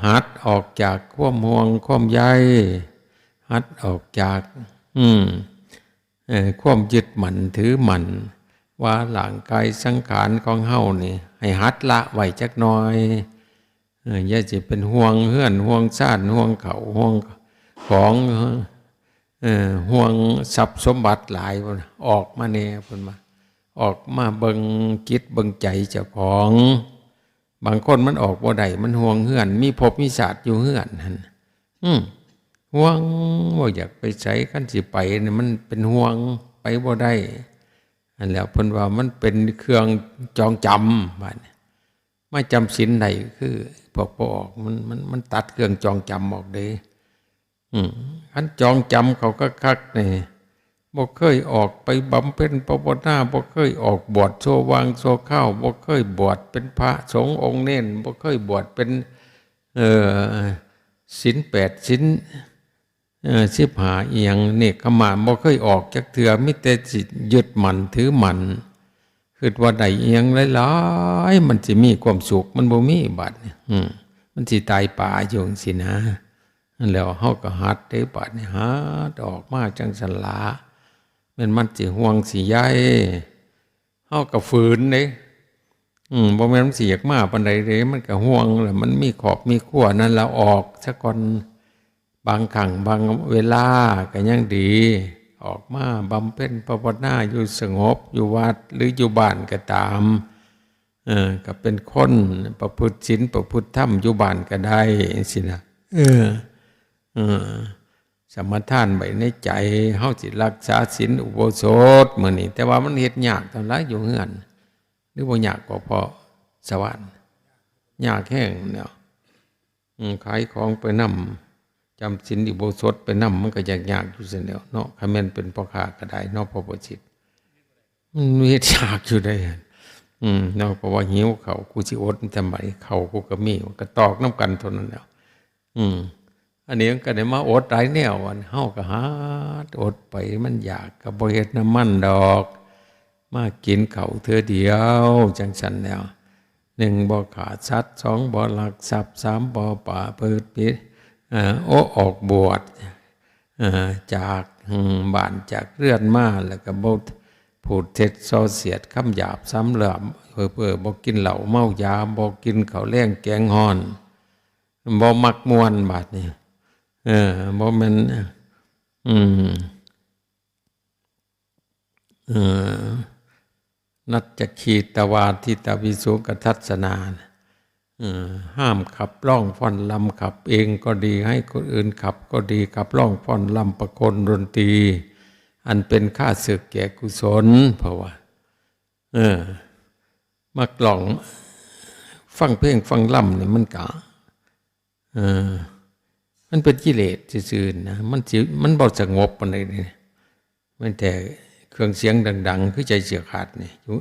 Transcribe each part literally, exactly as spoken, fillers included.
หัดออกจากความห่วงความใย หัดออกจาก อืม เอ่อ ความยึดมั่นถือมั่น ว่าร่างกายสังขารของเฮานี่ ให้หัดละไว้จักหน่อย เออ อย่าสิเป็นห่วงเฮือน ห่วงซาน ห่วงข้าว ห่วงของ เออ ห่วงทรัพย์สมบัติหลาย ออกมาแหน่ เพิ่นว่า ออกมาเบิ่งจิตเบิ่งใจเจ้าของ บางคนมันออกบ่ได้ มันห่วงเฮือน มีภพมีชาติอยู่เฮือนหั่น อืม ห่วง บ่อยากไปไส คันสิไปนี่มันเป็นห่วง ไปบ่ได้ อันแล้วเพิ่นว่ามันเป็นเครื่องจองจำ บาดนี้ มาจำศีลได้คือพวกบ่ออก มัน มัน มันตัดเครื่องจองจำออกเด้ อืม คันจองจำเขาคักๆนี่ บ่เคยออกไปบำเพ็ญภาวนา บ่เคยออกบวชชั่ววางชั่วคราว บ่เคยบวชเป็นพระสงฆ์องค์เณร บ่เคยบวชเป็น เอ่อ ศีลแปด ศีล เอ่อ สิบห้า อิหยัง เนกขมาศ บ่เคยออกจักเทื่อ มีแต่สิยึดมั่นถือมั่น คิดว่าได้อิหยังหลายๆ มันสิมีความสุข มันบ่มี บาดนี้ อืม มันสิตายป๋าอยู่จั่งซี้นะ นั่นแหล้ว เฮาก็หัดเด้ บาดนี้ หัดออกมาจั่งซั้นละ แม่นมันสิห่วงสิใย เฮาก็ฝืนเด้ อืม บ่แม่นมันสิอยากมาปานใดเด้ มันก็ห่วงแหละ มันมีครอบมีครัวนั่นละ ออกซะก่อน บางครั้งบางเวลาก็ยังดี ออกมาบำเพ็ญภาวนาอยู่สงบ อยู่วัดหรืออยู่บ้านก็ตาม เออ ก็เป็นคนประพฤติศีลประพฤติธรรมอยู่บ้านก็ได้จั่งซี้นะ เออ เออ สมาทานไว้ในใจ เฮาสิรักษาศีลอุโบสถมื้อนี้ แต่ว่ามันเฮ็ดยากเท่าใดอยู่เฮือน หรือบ่ยากกว่าพอสวรรค์ ยากแฮงแนว อืม ขายของไปนำ จำศีลอุโบสถไปนำ มันก็ยากๆ อยู่ซั่นแหล้วเนาะ คันแม่นเป็นพ่อค้าก็ได้เนาะ พ่อประสิทธิ์ มันเฮ็ดยากอยู่เด้ อืม เนาะ เพราะว่าหิวข้าว กูสิอดทำไม ข้าวกูก็มี ก็ตอกนำกันเท่านั้นแหล้ว อืม อันนี้มันก็ได้มาอดหลายแนว อันเฮาก็หัดอดไป มันอยากก็บ่เฮ็ดนำมันดอก มากินข้าวเทื่อเดียว จั่งซั้นแหล้ว หนึ่ง บ่ฆ่าสัตว์ สอง บ่ลักทรัพย์ สาม บ่ประพฤติผิด เอ่อ โอ้ ออกบวช เอ่อ จาก อืม บ้านจากเรือนมา แล้วก็บ่พูดเท็จส่อเสียดคำหยาบซ้ำเลิม เพ้อๆ บ่กินเหล้าเมายา บ่กินข้าวแลงแกงฮ้อน บ่มักม่วน บาดนี้ เออ บ่แม่น อืม เอ่อ นัจจคีตวาทิตวิสุขทัศนา เอ่อ ห้ามขับร้องฟ้อนรำ ขับเองก็ดี ให้คนอื่นขับก็ดี ขับร้องฟ้อนรำประโคมดนตรี อันเป็นข้าศึกแก่กุศล เพราะว่า เออ มักร้อง ฟังเพลงฟังรำนี่มันก็ เออ มันเป็นกิเลสซื่อๆนะ มันสิ มันบ่สงบปานใดเด้ แม้แต่เครื่องเสียงดังๆ คือใจเสียขาดนี่ อยู่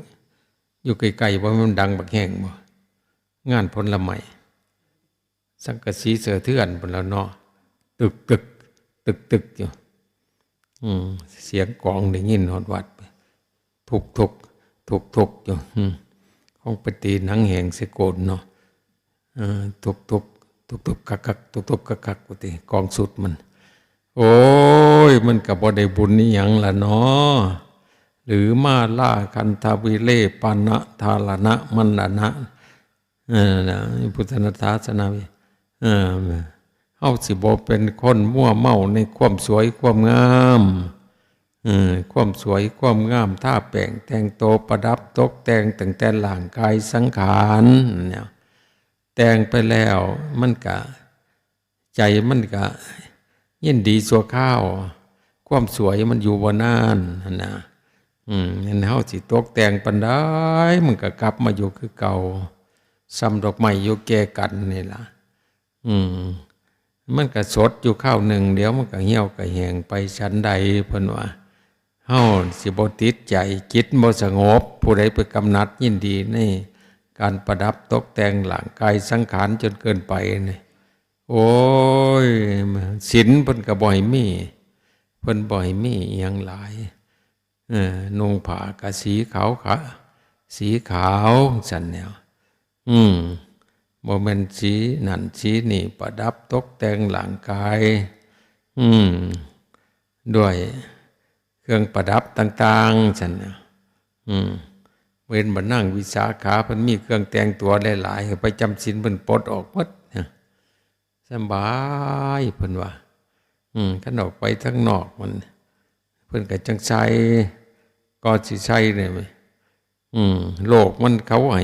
อยู่ไกลๆ ว่ามันดังบักแฮงบ่ งานผลไม้ สังกะสีเสื่อเทือนพุ้นแหล้วเนาะ ตึกตึก ตึกตึกอยู่ อืม เสียงกลองได้ยินฮอดวัด ทุกทุก ทุกทุกอยู่ อืม คงไปตีหนังแฮงใส่โกนเนาะ เออ ทุกทุก ทุกทุกคักคัก ทุกทุกคักคัก ว่าติ กลองสุดมัน โอ้ย มันก็บ่ได้บุญอิหยังล่ะเนาะ หรือมาลาคันธาวิเลปานะทารณะมันนะนะ เออ นะ พุทธนาถาสนาวิ เออ เฮาสิบ่เป็นคนมัวเมาในความสวยความงาม เออ ความสวยความงาม ทาแป้งแต่งโตประดับตกแต่งตั้งแต่ร่างกายสังขารเนี่ย แต่งไปแล้วมันก็ ใจมันก็ยินดีชั่วคราว ความสวยมันอยู่บ่นานหั้นนะ อืม แม่นเฮาสิตกแต่งปานใด มันก็กลับมาอยู่คือเก่า ส่ำดอกไม้อยู่แก่กันนี่ล่ะ อืม มันก็สดอยู่คราวหนึ่ง เดี๋ยวมันก็เหี่ยวก็แห้งไป ฉันใดเพิ่นว่า เฮาสิบ่ติดใจ จิตบ่สงบ ผู้ใดไปกำหนัดยินดีในการประดับตกแต่งร่างกายสังขารจนเกินไปนี่ โอ้ย ศีลเพิ่นก็บ่ให้มี เพิ่นบ่ให้มีอิหยังหลาย เออ นุ่งผ้าก็สีขาวขะ สีขาวซั่นแหล้ว อืม บ่แม่นสีนั่นสีนี่ ประดับตกแต่งร่างกาย อืม ด้วยเครื่องประดับต่างๆ ซั่นน่ะ อืม เว้นบ่นางวิสาขา เพิ่นมีเครื่องแต่งตัวหลายๆ ไปจำศีลเพิ่นปลดออกหมดนะ สำบายเพิ่นว่า อืม คันออกไปทางนอกมัน เพิ่นก็จั่งใส่ ก็สิใส่เนี่ย อืม โลกมันเขาให้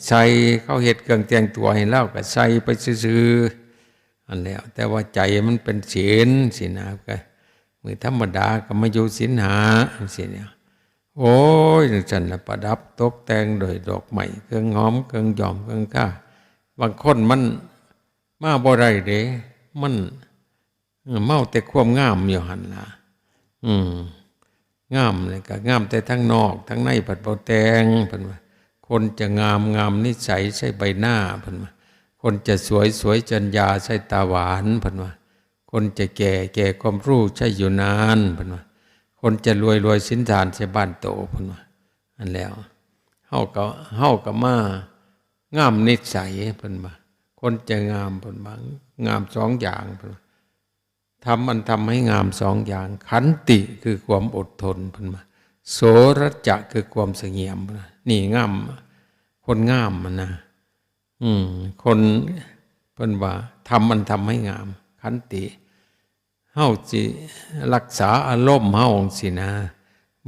ใส่ เขาเฮ็ดเครื่องแต่งตัวให้ลาวก็ใส่ไปซื่อๆ อันแล้ว แต่ว่าใจมันเป็นศีลสินะ ก็มื้อธรรมดาก็มาอยู่ศีลห้าสิเนี่ย โอ้ย จั่งซั่นน่ะ ประดับตกแต่งโดวยดอกไม้ เครื่องหอม เครื่องหยอม เครื่องคา บางคนมันมาบ่ได้เด้ มัน เออ เมาแต่ความงามอยู่หั่นล่ะ อืม งามเลยก็งามแต่ทางนอก ทางในผัดบ่แต่ง เพิ่นว่า คนจะงาม งามนิสัยใช่ใบหน้า เพิ่นว่า คนจะสวย สวยจัญญาใช่ตาหวาน เพิ่นว่า คนจะแก่ แก่ความรู้ใช่อยู่นาน เพิ่นว่า คนจะรวย รวยสินทานใช่บ้านโต เพิ่นว่า อันแล้ว เฮาก็ เฮาก็มา งามนิสัย เพิ่นว่า คนจะงาม เพิ่นว่า งามสองอย่าง เพิ่นว่า ธรรมอันทำให้งามสองอย่าง ขันติคือความอดทน เพิ่นว่า โสรจะคือความเสงี่ยม เพิ่นว่า นี่งาม คนงามมันนะ อืม คน เพิ่นว่า ธรรมอันทำให้งาม ขันติ เฮาสิรักษาอารมณ์เฮาสินะ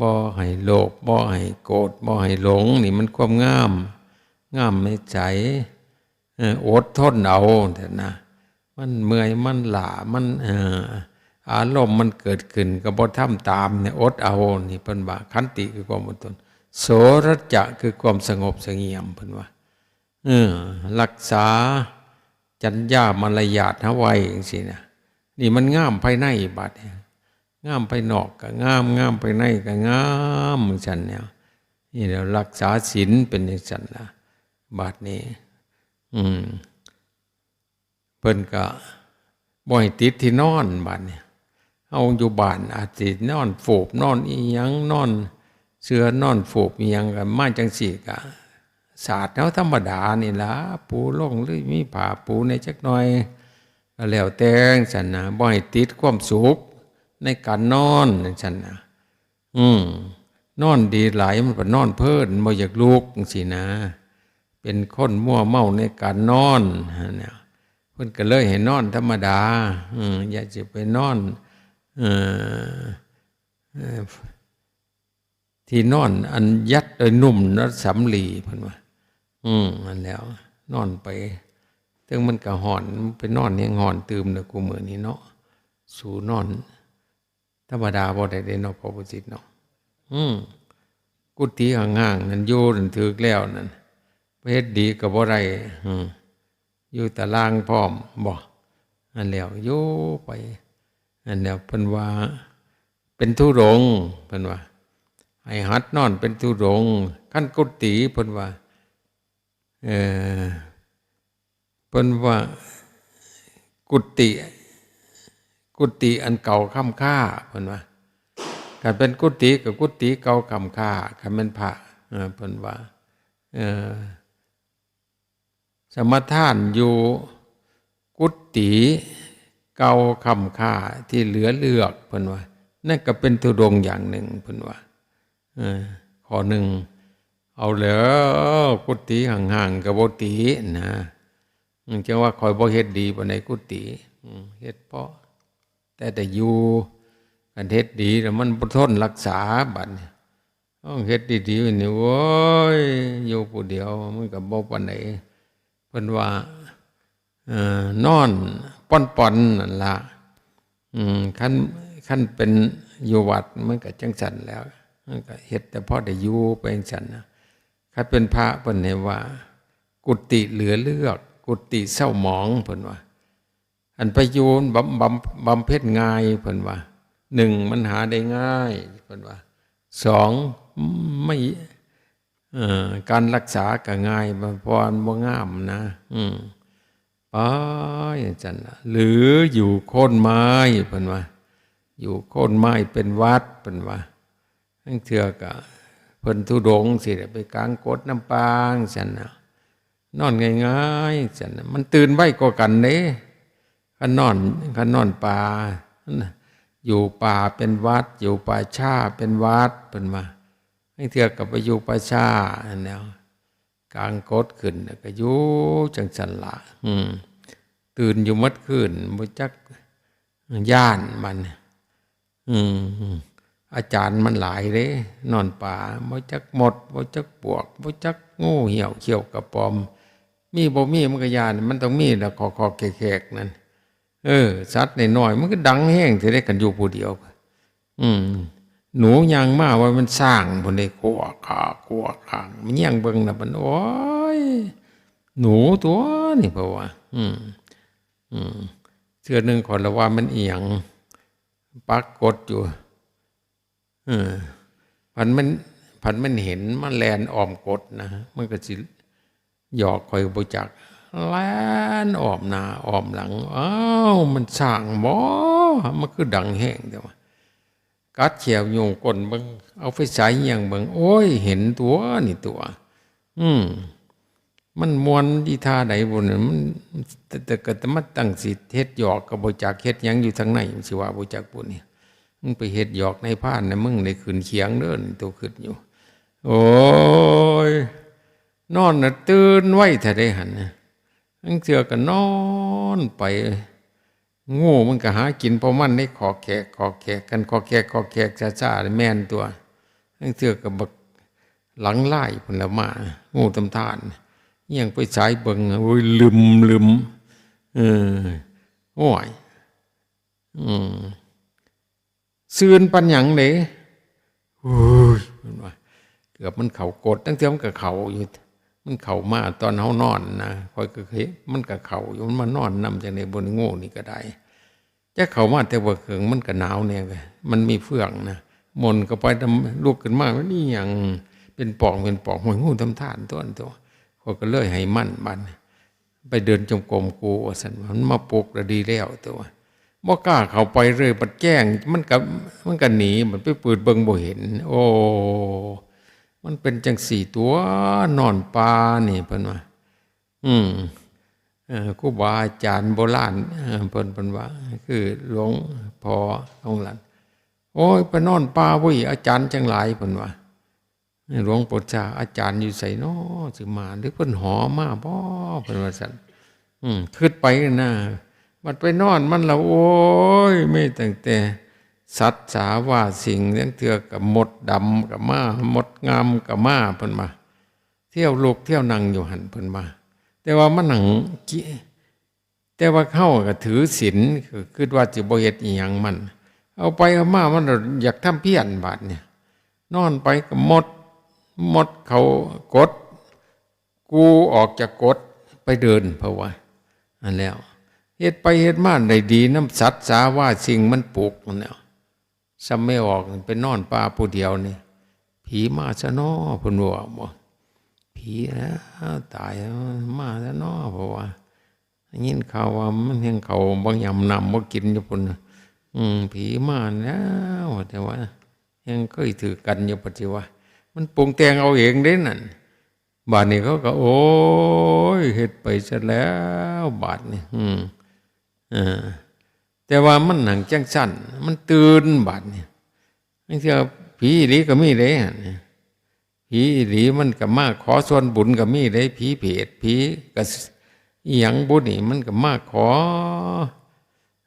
บ่ให้โลภ บ่ให้โกรธ บ่ให้หลง นี่มันความงาม งามในใจ เออ อดทนเอาเถอะนะ มันเมื่อย มันล้า มัน เอ่อ อารมณ์มันเกิดขึ้นก็บ่ทำตามเนี่ย อดเอา นี่เพิ่นว่า ขันติคือความอดทน โสรจะคือความสงบเสงี่ยม เพิ่นว่า เออ รักษาจัญญามารยาทเฮาไว้จั่งซี้นะ นี่มันงามภายในบัดเนี่ย งามภายนอกก็งาม งามภายในก็งาม จั่งซั้นเนี่ย นี่แหละรักษาศีลเป็นจั่งซั้นนะ บัดนี้ อืม เพิ่นก็บ่ให้ติดที่นอนบัดนี้ เฮาอยู่บ้านอาจสินอนฟูบนอนอีหยัง นอนเสื่อนอนฟูบอีหยังกันมาจั่งซี้ก็สาดเฮาธรรมดานี่ล่ะ ปูลงหรือมีผ้าปูแหน่จักหน่อย ก็แล้วแต่จั่งซั้นนะ บ่ให้ติดความสุขในการนอนจั่งซั้นนะ อืม นอนดีหลายมันก็นอนเพลิน บ่อยากลุกจั่งซี้นะ เป็นคนมัวเมาในการนอนเนี่ย เพิ่นก็เลยให้นอนธรรมดา อืม อย่าสิไปนอน เอ่อ เอ่อ ที่นอนอันยัดโดยนุ่มนะ สำลี เพิ่นว่า อืม นั่นแหล้ว นอนไป เทิงมันก็ฮ้อน ไปนอนแฮ่งฮ้อนตื่มเด้อ คู่มื้อนี้เนาะ สู้นอนธรรมดาบ่ได้เด้เนาะ พ่อบุญสิทธิ์เนาะ อืม กุฏิห้างๆ นั่นอยู่นั่นถืกแล้วนั่น ไปเฮ็ดดีก็บ่ได้ อืม อยู่ตารางพร้อมบ่ อันแล้วอยู่ไป อันแล้วเพิ่นว่า เป็นธุดงค์ เพิ่นว่า ให้หัดนอนเป็นธุดงค์ คันกุฏิ เพิ่นว่า เอ่อ เพิ่นว่า กุฏิ กุฏิอันเก่าค้ำค่า เพิ่นว่า คันเป็นกุฏิก็กุฏิเก่าค้ำค่า คันเป็นพระ เออ เพิ่นว่า เอ่อ สมาทานอยู่กุฏิเก่าค้ำค่าที่เหลือเลือก เพิ่นว่า นั่นก็เป็นธุดงค์อย่างหนึ่ง เพิ่นว่า เออ ข้อหนึ่ง เอาแล้ว กุฏิห่างๆ ก็บ่ตินะ อืม จั่งว่าข้อยบ่เฮ็ดดีปานใดกุฏิ อืม เฮ็ดพอแต่ได้อยู่ คันเฮ็ดดีแล้วมันบ่ทนรักษาบัดนี้ ต้องเฮ็ดดีๆ นี่ โอ้ย อยู่ผู้เดียวมันก็บ่ปานใด เพิ่นว่า เอ่อ นอนป่อนๆ นั่นล่ะ อืม คัน คันเป็นอยู่วัดมันก็จั่งซั้นแหล้ว มันก็เฮ็ดแต่พอได้อยู่ไปจั่งซั้นนะ คันเป็นพระเพิ่นให้ว่า กุฏิเหลือเลือก กุฏิเศร้าหมอง เพิ่นว่า อันไปอยู่บำ บำ บำเพ็ญง่าย เพิ่นว่า หนึ่ง มันหาได้ง่าย เพิ่นว่า สอง ไม่ เอ่อ การรักษาก็ง่าย เพราะว่ามันบ่งามนะ อืม ไปจั่งซั้นน่ะ หรืออยู่โคนไม้ เพิ่นว่า อยู่โคนไม้เป็นวัด เพิ่นว่า ลางเทื่อก็เพิ่นธุดงค์สิได้ไปกางกดน้ำปางจั่งซั้นน่ะ นอนง่ายๆจั่งซั้นน่ะ มันตื่นไวกว่ากันเด้ คันนอน คันนอนป่า อยู่ป่าเป็นหวัด อยู่ป่าช้าเป็นหวัด เพิ่นว่า ลางเทื่อก็ไปอยู่ป่าช้าหั้นแหล้ว กางกดขึ้นแล้วก็อยู่จั่งซั้นล่ะ อืม ตื่นอยู่หมดคืน บ่จักย้านมัน อืม อาจารย์มันหลายเด้ นอนป่า บ่จักมด บ่จักปลวก บ่จักงูเหี่ยวเขี้ยวกระป๋อม มีบ่มีมันก็ย้าน มันต้องมีแหละ คอกๆแคกๆนั่น เออ สัตว์น้อยๆมันก็ดังแฮงแท้เด้ คันอยู่ผู้เดียว อืม หนูย่างมาว่ามันช้างพุ้นเด้ กัวขา กัวขาง มันแยงเบิ่งน่ะ มัน โอ้ย หนูตั๊วนี่ เพราะว่า อืม อืม เทื่อหนึ่งข้อยละว่ามันอิหยัง ปักกดอยู่ เออ พันมัน พันมันเห็นมันแล่นอ้อมกดนะ มันก็สิหยอกข้อยบ่จัก แล่นอ้อมหน้าอ้อมหลัง อ้าว มันช้างบ่ มันคือดังแฮงแท้วะ กัดแข้วโยงก้นเบิ่ง เอาไฟฉายแยงเบิ่ง โอ้ย เห็นตั๊วนี่ตั๊ว อืม มันม่วนอีท่าใดบุเนี่ย มัน แต่ แต่ก็แต่มาตั้งสิเฮ็ดหยอกก็บ่จัก เฮ็ดหยังอยู่ทางใน มันสิว่าบ่จักบุเนี่ย มึงไปเฮ็ดหยอกนายพรานนะ มึงได้ขึ้นเขียงเด้อนี่ ตัวคิดอยู่ โอ้ย นอนน่ะตื่นไวแท้เด้หั่นนะ ลางเทื่อก็นอนไป งูมันก็หากินพวกมันในคอกแคก คอกแคก กันคอกแคก คอกแคก ช้าๆ แม่นตั๊ว ลางเทื่อก็บักหลังลายพุ้นแหละมา งูตำท่าน อิหยังไปสายเบิ่ง โอ้ย ลึมลึม เออ โอ้ย อืม ซื่นปานหยังเด้ โอ้ย มันว่า เกือบมันเข้ากด ลางเทื่อมันก็เข้าอยู่ มันเข้ามาตอนเฮานอนนะ ข้อยก็เห็น มันก็เข้าอยู่ มันมานอนนำจั่งใด๋บุ งูนี่ก็ได้ จักเข้ามาแต่บ่เคิง มันก็หนาวแน่เว้ย มันมีเฟืองนะ ม่วนเข้าไป ลุกขึ้นมา มันอิหยัง เป็นป่องเป็นป่อง โอ้ย งูตำท่านตั๊วตั๊ว ข้อยก็เลยให้มัน บัดนี้ ไปเดินจงกรมกู ว่าซั่น มันมาปลุกแล้วดีแล้วตั๊ว บ่กล้าเข้าไปเลย บัดแจ้ง มันก็ มันก็หนี บัดไปเปิดเบิ่งบ่เห็น โอ้ มันเป็นจั่งซี้ตั๊ว นอนป่านี่ เพิ่นว่า อืม เอ่อ ครูบาอาจารย์โบราณ เอ่อ เพิ่น เพิ่นว่า คือหลวงพ่อหลวงหลาน โอ้ย ไปนอนป่าเว้ย อาจารย์จั่งหลาย เพิ่นว่า หลวงปู่ชา อาจารย์อยู่ไสน้อ สิมา หรือเพิ่นหอมาบ่ เพิ่นว่าซั่น อืม คิดไปนะ บัดไปนอนมันละ โอ้ย มีตั้งแต่สัตว์สาว่าสิ่ง ลางเทื่อก็มดดำก็มา มดงามก็มา เพิ่นว่า เที่ยวลุกเที่ยวนั่งอยู่หั่น เพิ่นว่า แต่ว่ามันนั่งกิ แต่ว่าเฮาก็ถือศีล ก็คิดว่าสิบ่เฮ็ดอิหยังมัน เอาไปเอามามันอยากทำเพี้ยนบาดเนี่ย นอนไปก็มด มดเข้ากด กูออกจากกดไปเดิน เพราะว่า อันแล้ว เฮ็ดไปเฮ็ดมาได้ดีนำสัตว์สาว่าสิ่งมันปลุกนั่นแหล้ว ซ้ำไม่ออกไปนอนป่าผู้เดียวนี่ ผีมาซะน้อ เพิ่นว่าบ่ ผีแล้ว ตายแล้ว มาซะน้อ เพราะว่า ได้ยินข่าวว่ามันแฮ่งเข้าบ่ยำน้ำบ่กินอยู่พุ้นน่ะ อืม ผีมาแล้ว แต่ว่าแฮ่งเคยถือกันอยู่ ปัจจุบัน มันปรุงแต่งเอาเองเด้นั่น บาดนี้เขาก็ โอ้ย เฮ็ดไปซะแล้ว บาดนี้ อืม เออ แต่ว่ามันหั้งจั่งซั้น มันตื่น บาดนี้ ลางเทื่อผีอีหลีก็มีเด้ หั่น ผีอีหลีมันก็มาขอส่วนบุญก็มีเด้ ผีเปรต ผีกะ อิหยังบุนี่ มันก็มาขอ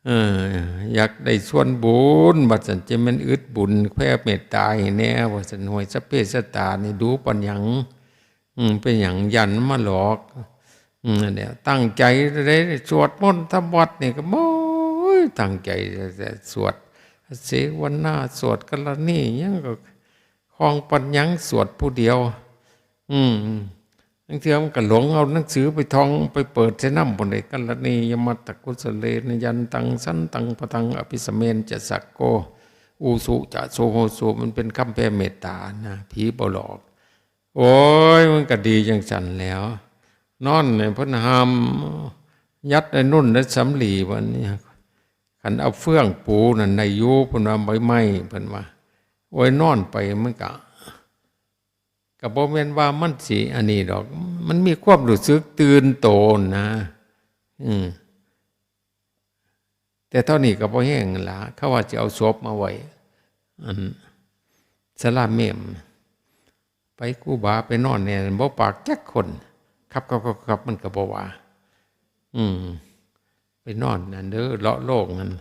เออ อยากได้ส่วนบุญ ว่าซั่น จะแม่นอึดบุญ แผ่เมตตาให้แหน่ ว่าซั่น ห้วยสะเพสะตานี่ดูปานหยัง อืม เป็นหยัง ย้านมาหลอก อืม นั่นแหละ ตั้งใจเด้ สวดมนต์ทำวัตรนี่ก็ โอ้ย ตั้งใจแต่สวดเสวนา สวดกรณี หยังก็ คล่องปานหยัง สวดผู้เดียว อืม ลางเทื่อมันก็หลงเอาหนังสือไปท่อง ไปเปิดใส่นำพุ้นเด้ กรณียมัตตกุสเลนะ ยันตัง สันตัง พะทัง อภิสเมนจะ สักโก อุสุจะ โสโหสุ มันเป็นคำแผ่เมตตานะ ผีบ่หลอก โอ้ย มันก็ดีจั่งซั้นแหล้ว นอนนี่เพิ่นห้าม ยัดไอ้นุ่นไอ้สำลี บัดนี้ คันเอาเฟืองปูนั่นได้อยู่ เพิ่นว่า ใบไม้ เพิ่นว่า โอ้ย นอนไปมันก็ ก็บ่แม่นว่ามันสิอันนี้ดอก มันมีความรู้สึกตื่นโตนะ อืม แต่เท่านี้ก็พอแฮงละ เขาว่าสิเอาศพมาไว้ อัน ศาลาเมม ไปครูบาไปนอนแหน่ บ่ปากจักคน ครับ ครับ ครับ ครับ มันก็บ่ว่า อืม ไปนอนนั่นเด้อ เลาะโลกนั่น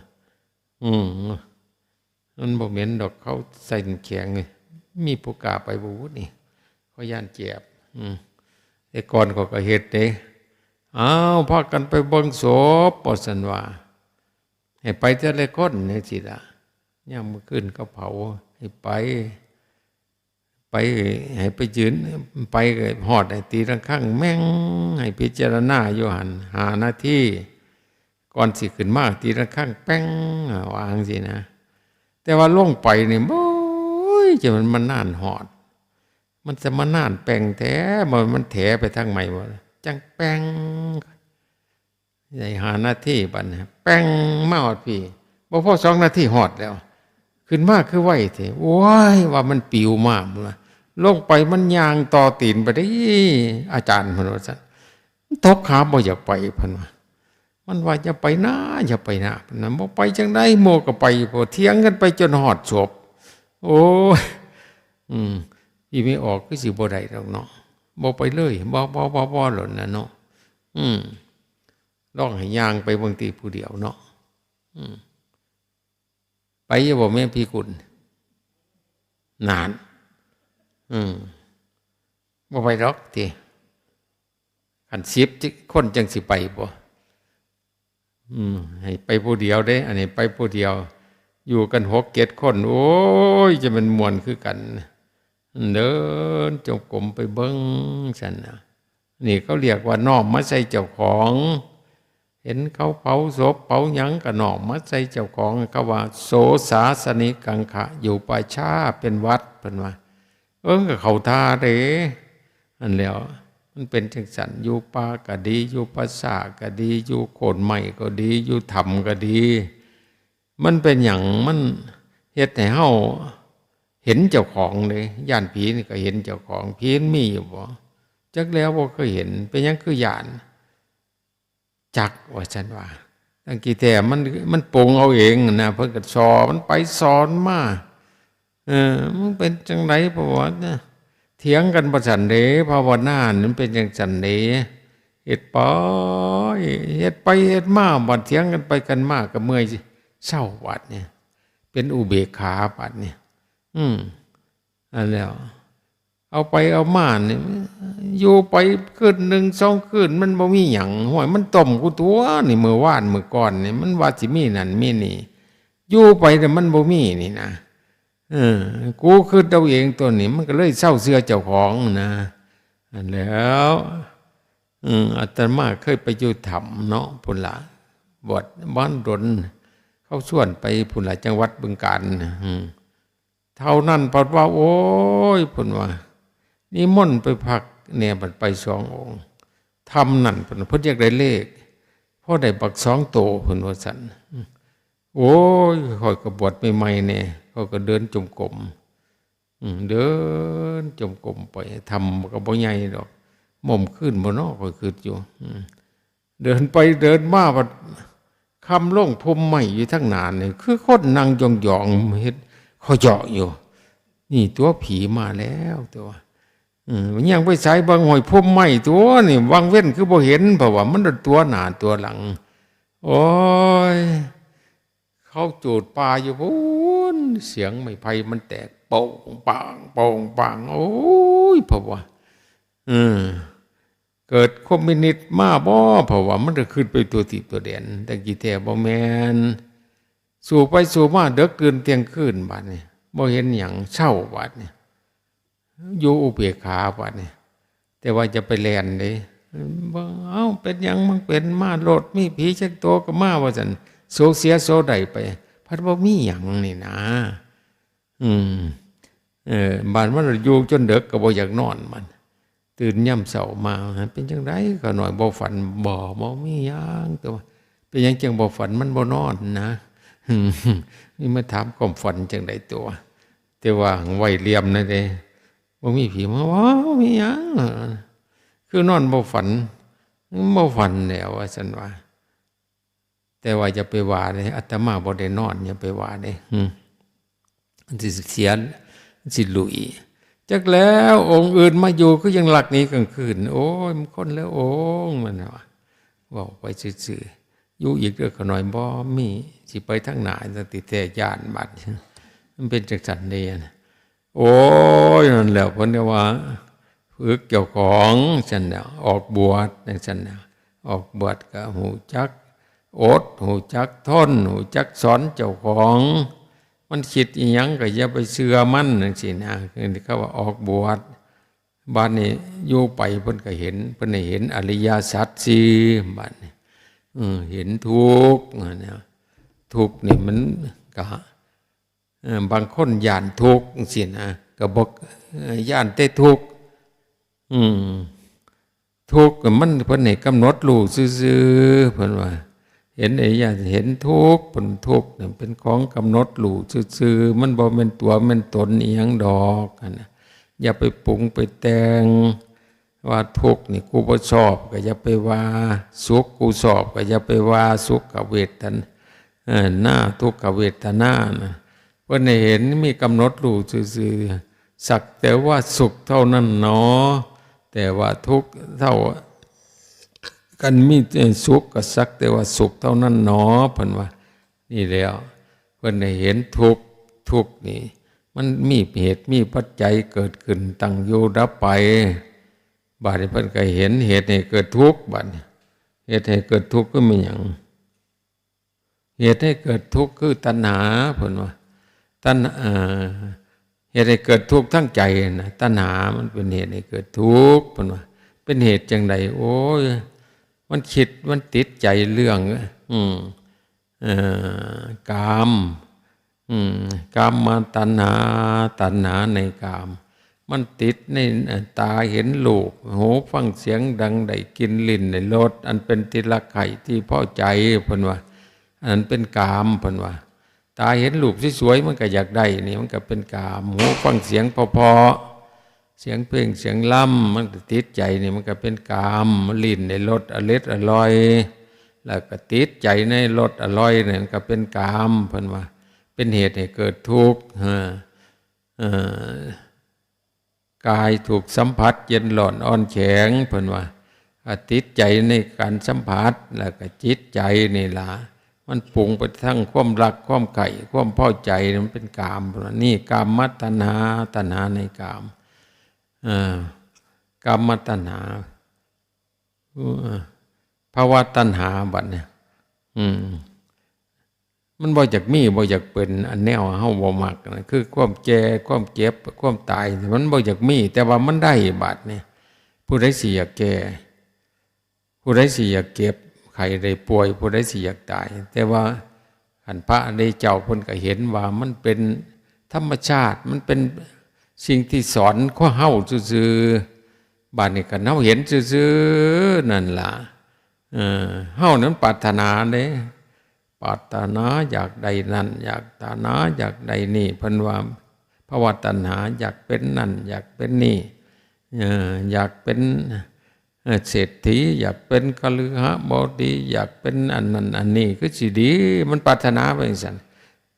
อืม มันบ่เหม็นดอก เขาใส่น้ำแข็งนี่ มีผู้กล้าไปบ่บุนี่ เขาย้านแจบ อืม แต่ก่อนเขาก็เฮ็ดเด้ อ้าว พากันไปเบิ่งศพ ว่าซั่นว่า ให้ไปแต่ละคนจั่งซี้ล่ะ ยามมื้อคืนเขาเผา ให้ไป ไป ให้ไปยืน ไปก็ฮอดให้ตีระฆังแม่ง ให้พิจารณาอยู่หั่น ห้านาที ก่อนสิขึ้นมาตีระฆังแป้ง ว่าจั่งซี้นะ แต่ว่าลงไปนี่ โอ้ย จะมันมานานฮอด มันจะมานานแป้งแท้ บ่ มันแถไปทางใหม่บ่ จังแป้ง ได้ห้านาทีบัดนี้ แป้ง มาฮอดพี้ บ่พอสองนาทีฮอดแล้ว ขึ้นมาคือไวแท้ โอ้ย ว่ามันปิวมา ลงไปมันย่างต่อตีนไปเด้ อาจารย์ เพิ่นว่าซั่น ตกขาบ่อยากไป เพิ่นว่า มันว่า "อย่าไปนะ อย่าไปนะ" เพิ่นว่า "บ่ไปจั่งใด หมู่ก็ไป พอเถียงกันไปจนฮอดศพ โอ้ย อืม พี่ไม่ออกคือสิบ่ได้ดอกเนาะ บ่ไปเลย บ่ บ่ บ่ บ่ โลดนะเนาะ อืม ลองให้ย่างไปเบิ่งติผู้เดียวเนาะ อืม ไปอยู่บ่แม่พี่กุล นาน อืม บ่ไปดอกติ คันสิบคนจั่งสิไปบ่ อืม ให้ไปผู้เดียวเด้ อันนี้ไปผู้เดียว อยู่กันหกเจ็ดคน โอ้ย จะแม่นม่วนคือกัน เดินจงกรมไปเบิ่งซั่นน่ะ นี่เขาเรียกว่าน้อมมาใส่เจ้าของ เห็นเขาเผาศพเผาหยังก็น้อมมาใส่เจ้าของ เขาว่า "โสสาสนิกังขะ อยู่ป่าช้าเป็นวัด" เพิ่นว่า เอิ้นก็เข้าท่าเด้ อันแล้ว มันเป็นจั่งซั่น อยู่ป่าก็ดี อยู่ป่าช้าก็ดี อยู่โคนไม้ก็ดี อยู่ถ้ำก็ดี มันเป็นหยัง มันเฮ็ดให้เฮาเห็นเจ้าของเด้ ย้านผีนี่ก็เห็นเจ้าของ ผีมันมีอยู่บ่ จักแล้ว บ่เคยเห็น เป็นหยังคือย้าน จัก ว่าซั่นว่า ตั้งกี่แท้ มัน มันปรุงเอาเองนะ เพิ่นก็สอนไปสอนมา เออ มันเป็นจั่งใด เพราะว่านะ เถียงกันบ่ซั่นเด้ ภาวนานี่มันเป็นจั่งซั่นเด้ เฮ็ดไป เฮ็ดไปเฮ็ดมา บัดเถียงกันไปกันมาก็เมื่อย เซาบัดนี่ เป็นอุเบกขาบัดนี่ อืม อันแล้ว เอาไปเอามานี่ อยู่ไปคืนหนึ่งสองคืน มันบ่มีหยัง ห้วย มันต้มกูตัวนี่ มื้อวานมื้อก่อนนี่ มันว่าสิมีนั่นมีนี่ อยู่ไปแต่มันบ่มีนี่นะ เออ กูคิดเอาเองตัวนี้ มันก็เลยเซาเชื่อเจ้าของนะ อันแล้ว อืม อาตมาเคยไปอยู่ถ้ำเนาะ พุ้นล่ะ บวชบ้านดน เขาชวนไปพุ้นล่ะ จังหวัดบึงกาฬ อืม เท่านั้นเพิ่นว่า โอ้ย เพิ่นว่า นิมนต์ไปพักแหน่ บัดไปสององค์ ถ้ำนั่น เพิ่น เพิ่นอยากได้เลข พอได้บักสองโต เพิ่นว่าซั่น โอ้ย ข้อยก็บวชใหม่ๆแหน่ ข้อยก็เดินจงกรม อืม เดินจงกรมไป ถ้ำก็บ่ใหญ่ดอก ม่อมคืนบ่เนาะ ข้อยคิดอยู่ อืม เดินไปเดินมา บัดค่ำลง พุ่มไม้อยู่ทางหน้านี่ คือคนนั่งหย่องๆ เฮ็ดขะเยาะอยู่ นี่ตัวผีมาแล้วตัว อืม มันยังไปไส เบิ่งห้วย พุ่มไม้ตัวนี่ วังเว็นคือบ่เห็น เพราะว่ามันตัวหน้าตัวหลัง โอ้ย เขาจูดป่าอยู่พุ้น เสียงไม้ไผ่มันแตก โป่งปาง โป่งปาง โอ้ย เพราะว่า เออ เกิดคอมมิวนิสต์มาบ่ เพราะว่ามันก็ขึ้นไปทั่วทิศทั่วแดน แต่กี่แท้บ่แม่น สู้ไปสู้มา เดิกดื่นเที่ยงคืน บัดนี้ บ่เห็นหยัง เซาบัดนี้ อยู่อุเบกขาบัดนี้ แต่ว่าจะไปแล่นเด้ บ่ เอ้า เป็นหยัง มันเป็นมาโลด มีผีจักตัวก็มา ว่าซั่น โสเสียโสได้ไป พัดบ่มีหยังนี่นะ อืม เออ บาดมันอยู่จนเดิกก็บ่อยากนอนมัน ตื่นยามเช้ามา เป็นจั่งใด ข้าน้อยบ่ฝัน บ่ บ่มีหยัง แต่ว่า เป็นหยังจั่งบ่ฝัน มันบ่นอนนะ อืม นี่มาถามความฝันจั่งใดตัว แต่ว่าไว้เหลี่ยมนั่นเด้ บ่มีผีมา ว้าว มีหยัง คือนอนบ่ฝัน บ่ฝันแล้ว ว่าซั่นว่า แต่ว่าอย่าไปว่าเด้ อาตมาบ่ได้นอน อย่าไปว่าเด้ อืม มันสิเสีย มันสิหลุย จักแล้ว องค์อื่นมาอยู่ คือยังลักหนีกลางคืน โอ้ย มันคนละองค์ มันว่า เว้าไปซื่อๆ อยู่อีกเด้อ ข้าน้อย บ่มี สิไปทางหน้า จั่งติแท้ย้านบัด มันเป็นจั่งซั่นเด้ โอ้ย นั่นแหละ เพิ่นก็ว่า ฝึกเจ้าของ ซั่นน่ะ ออกบวช จั่งซั่นน่ะ ออกบวชก็ฮู้จักอด ฮู้จักทน ฮู้จักสอนเจ้าของ มันคิดอิหยังก็อย่าไปเชื่อมัน จั่งซี้นะ คือเขาว่าออกบวช บัดนี้อยู่ไปเพิ่นก็เห็น เพิ่นได้เห็นอริยสัจสี่ บัดนี้ เออ เห็นทุกข์นะ ทุกข์นี่มันก็ เอ่อ บางคนย้านทุกข์จั่งซี้นะ ก็บ่ เอ่อ ย้านแต่ทุกข์ อืม ทุกข์มัน เพิ่นให้กำหนดรู้ซื่อๆ เพิ่นว่า เห็นไอ้ย้าน เห็นทุกข์ เพิ่น ทุกข์เนี่ยเป็นของกำหนดรู้ซื่อๆ มันบ่แม่นตัวแม่นตนอิหยังดอก หั่นน่ะ อย่าไปปรุงไปแต่ง ว่าทุกข์นี่กูบ่ชอบ ก็อย่าไปว่า สุขกูชอบ ก็อย่าไปว่า สุขเวทนา เอ่อ นา ทุกขเวทนานะ เพิ่นให้เห็น มีกำหนดรู้ซื่อๆ สักแต่ว่าสุขเท่านั้นหนอ แต่ว่าทุกข์เท่า กันมีแต่สุขก็สักแต่ว่าสุขเท่านั้นหนอ เพิ่นว่า นี่แหล้ว เพิ่นให้เห็นทุกข์ ทุกข์นี่ มันมีเหตุมีปัจจัยเกิดขึ้น ตั้งอยู่ดับไป บัดนี้เพิ่นก็เห็นเหตุให้เกิดทุกข์ บัดนี้ เหตุให้เกิดทุกข์คือแม่นหยัง เหตุให้เกิดทุกข์คือตัณหา เพิ่นว่า ตัณหา เอ่อ เหตุให้เกิดทุกข์ทางใจนะ ตัณหามันเป็นเหตุให้เกิดทุกข์ เพิ่นว่า เป็นเหตุจั่งใด โอ้ย มันคิด มันติดใจเรื่อง อืม เอ่อ กาม อืม กามตัณหา ตัณหาในกาม มันติดใน เอ่อ ตาเห็นรูป หูฟังเสียงดัง ได้กลิ่น ลิ้นได้รส อันเป็นที่รักใคร่ที่พอใจ เพิ่นว่า อันนั้นเป็นกาม เพิ่นว่า ตาเห็นรูปสวยๆ มันก็อยากได้นี่ มันก็เป็นกาม หูฟังเสียงเพราะๆ เสียงเพลงเสียงลำ มันก็ติดใจนี่ มันก็เป็นกาม ลิ้นได้รสอร็ดอร่อย แล้วก็ติดใจในรสอร่อยนี่ มันก็เป็นกาม เพิ่นว่า เป็นเหตุให้เกิดทุกข์ เออ เอ่อ กายถูกสัมผัสเย็นร้อนอ่อนแข็ง เพิ่นว่า อ่ะ ติดใจในการสัมผัส แล้วก็จิตใจนี่ล่ะ มันปรุงไปทั้งความรัก ความใคร่ ความพอใจ มันเป็นกาม เพิ่นว่า นี่กามตัณหา ตัณหาในกาม เอ่อ กามตัณหา เอ่อ ภวตัณหา บัดเนี่ย อืม มันบ่อยากมี บ่อยากเป็น อันแนวเฮาบ่มักนะ คือความแก่ ความเจ็บ ความตาย มันบ่อยากมี แต่ว่ามันได้ บัดเนี่ย ผู้ใดสิอยากแก่ ผู้ใดสิอยากเจ็บไข้ได้ป่วย ผู้ใดสิอยากตาย แต่ว่าคันพระอริยเจ้าเพิ่นก็เห็นว่ามันเป็นธรรมชาติ มันเป็นสิ่งที่สอนของเฮาซื่อๆ บัดนี้คันเฮาเห็นซื่อๆ นั่นล่ะ เออ เฮานั้นปรารถนาเด้ ปรารถนาอยากได้นั่น อยากตัณหา อยากได้นี่ เพิ่นว่าภวตัณหา อยากเป็นนั่น อยากเป็นนี่ เออ อยากเป็น เอ่อ เศรษฐี อยากเป็นคฤหบดี อยากเป็นอันนั้นอันนี้ คือสิดี มันปรารถนาไปจั่งซั้น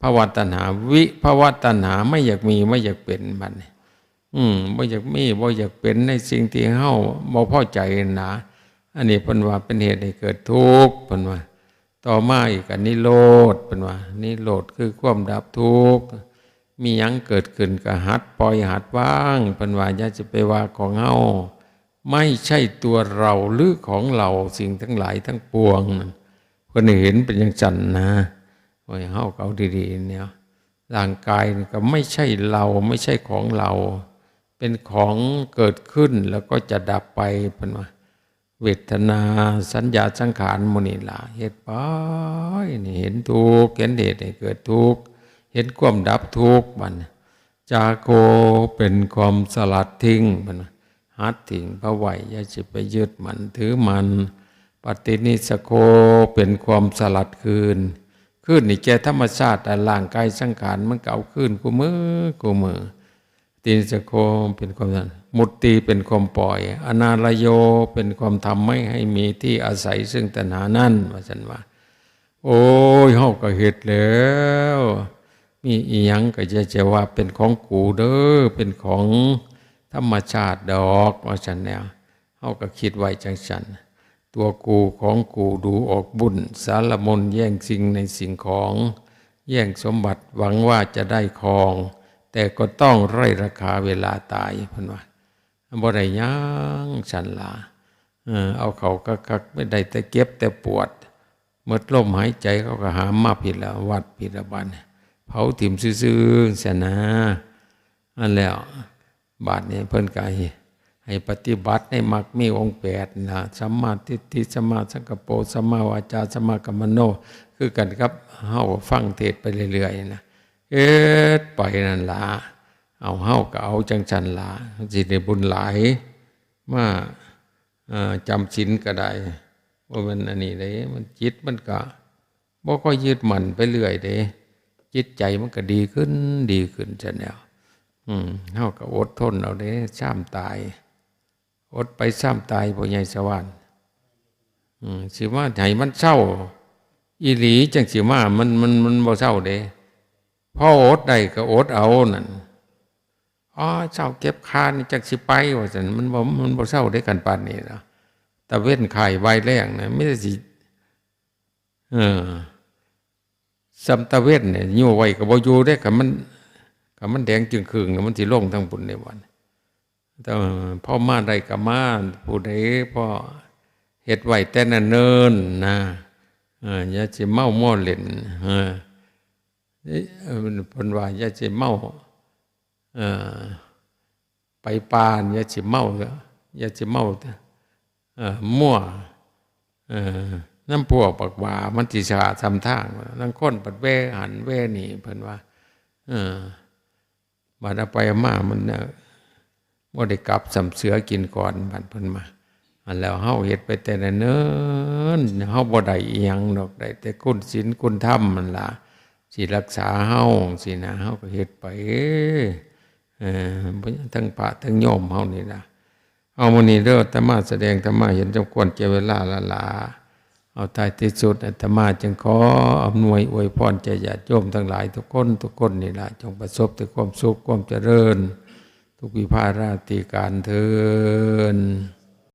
ภวตัณหา วิภวตัณหา ไม่อยากมี ไม่อยากเป็น บัดนี้ อืม บ่อยากมี บ่อยากเป็นในสิ่งที่เฮาบ่พอใจนะ อันนี้เพิ่นว่าเป็นเหตุให้เกิดทุกข์ เพิ่นว่า ต่อมาอีกก็นิโรธ เพิ่นว่า นิโรธคือความดับทุกข์ มีหยังเกิดขึ้นก็หัดปล่อยหัดวาง เพิ่นว่า อย่าสิไปว่าของเฮา ไม่ใช่ตัวเราหรือของเรา สิ่งทั้งหลายทั้งปวงนั่น เพิ่นให้เห็นเป็นจั่งซั้นนะ โอ้ย เฮาก็เอาดีๆ เนี่ย ร่างกายนี่ก็ไม่ใช่เรา ไม่ใช่ของเรา เป็นของเกิดขึ้นแล้วก็จะดับไป เพิ่นว่า เวทนา สัญญา สังขาร หมู่นี่ล่ะ เฮ็ดไป นี่เห็นทุกข์ เห็นเหตุให้เกิดทุกข์ เห็นความดับทุกข์ บัดนี้ จาโค เป็นความสลัดทิ้ง เพิ่นว่า หัดทิ้งพระไว้ อย่าสิไปยึดมั่นถือมั่น ปฏินิสสโค เป็นความสลัดคืน คืนนี่แก่ธรรมชาติ แต่ร่างกายสังขารมันก็เอาคืนคู่มื้อ คู่มื้อ ตินนิสโค เป็นความนั้น มุตติเป็นความปล่อย อนาลโย เป็นความทำไม่ให้มีที่อาศัยซึ่งตัณหานั่น ว่าซั่นว่า โอ้ย เฮาก็เฮ็ดแล้ว มีอีหยังก็อย่าจะว่าเป็นของกูเด้อ เป็นของธรรมชาติดอก ว่าซั่นแหน่ เฮาก็คิดไว้จั่งซั้น ตัวกูของกูดูออกบุญ สารมนแย่งสิ่งในสิ่งของ แย่งสมบัติหวังว่าจะได้ครอง แต่ก็ต้องไร้ราคาเวลาตาย เพิ่นว่า บ่ได้หยังซั้นล่ะ เออ เอาเข้าคักๆ ไม่ได้แต่เจ็บแต่ปวด หมดลมหายใจเขาก็หามมาพี้ละ วัดพี้ละบาดนี้ เผาถิ่มซื่อๆ ซั้นนะ อันแล้ว บาดนี้เพิ่นก็ให้ ให้ปฏิบัติในมรรคมีองค์แปดนะ สัมมาทิฏฐิ สัมมาสังกัปโป สัมมาวาจา สัมมากัมมันโต คือกันกับเฮาฟังเทศน์ไปเรื่อยๆ นะ เฮ็ดไปนั่นล่ะ เอาเฮาก็เอาจั่งซั้นล่ะ สิได้บุญหลาย มา เอ่อ จำศีลก็ได้ บ่แม่นอันนี้เด้ มันจิตมันก็บ่ค่อยยึดมั่นไปเรื่อยเด้ จิตใจมันก็ดีขึ้น ดีขึ้นซั้นแหน่ อืม เฮาก็อดทนเอาเด้ ซ้ำตาย อดไปซ้ำตาย พ่อใหญ่สว่าง อืม สิมาให้มันเซาอีหลีจั่งสิมา มัน มัน มันบ่เซาเด้ พออดได้ก็อดเอานั่น อ๋อ เซาเจ็บคานี่จั่งสิไป ว่าซั่น มันบ่ มันบ่เซาเด้ คันปานนี้นะ ตะเว็นค่ายบ่ายแลงนะ มีแต่สิ เออ ส่ำตะเว็นเนี่ย อยู่ไว้ก็บ่อยู่เด้ คันมัน คันมันแดงจึ่งครึ่งน่ะ มันสิลงทางบุญในวัน แต่พอมาได้ก็มา ผู้ใดพอเฮ็ดไว้แต่เนิ่นๆ นะ เออ อย่าสิเมามัวเล่น เออ เอ้ย เออ เพิ่นว่าอย่าสิเมา เอ่อ ไปป่านี่อย่าสิเมา อย่าสิเมา เอ่อ มัว เอ่อ นำพวกบักหว้า มันสิซ่าซ่ำทาง ลางคนบัดแว่หั้นแว่นี่ เพิ่นว่า เออ บัดเอาไปเอามามันน่ะ บ่ได้กลับ ซ้ำเสือกินก่อน บัดเพิ่นมา อันแล้วเฮาเฮ็ดไปแต่เนิ่นๆ เฮาบ่ได้อิหยังดอก ได้แต่คุณศีลคุณธรรมนั่นล่ะ สิรักษาเฮาจั่งซี้นะ เฮาก็เฮ็ดไป เออ ทั้งพระทั้งโยมเฮานี่ล่ะ เอามื้อนี้เด้อ อาตมาแสดงธรรมะเห็นสมควรแก่เวลาละล่ะ เอาท้ายที่สุดอาตมาจึงขออำนวยอวยพรแก่ญาติโยมทั้งหลายทุกคน ทุกคนนี่ล่ะ จงประสบแต่ความสุขความเจริญ ทุกวิภาราตรีการเทอญ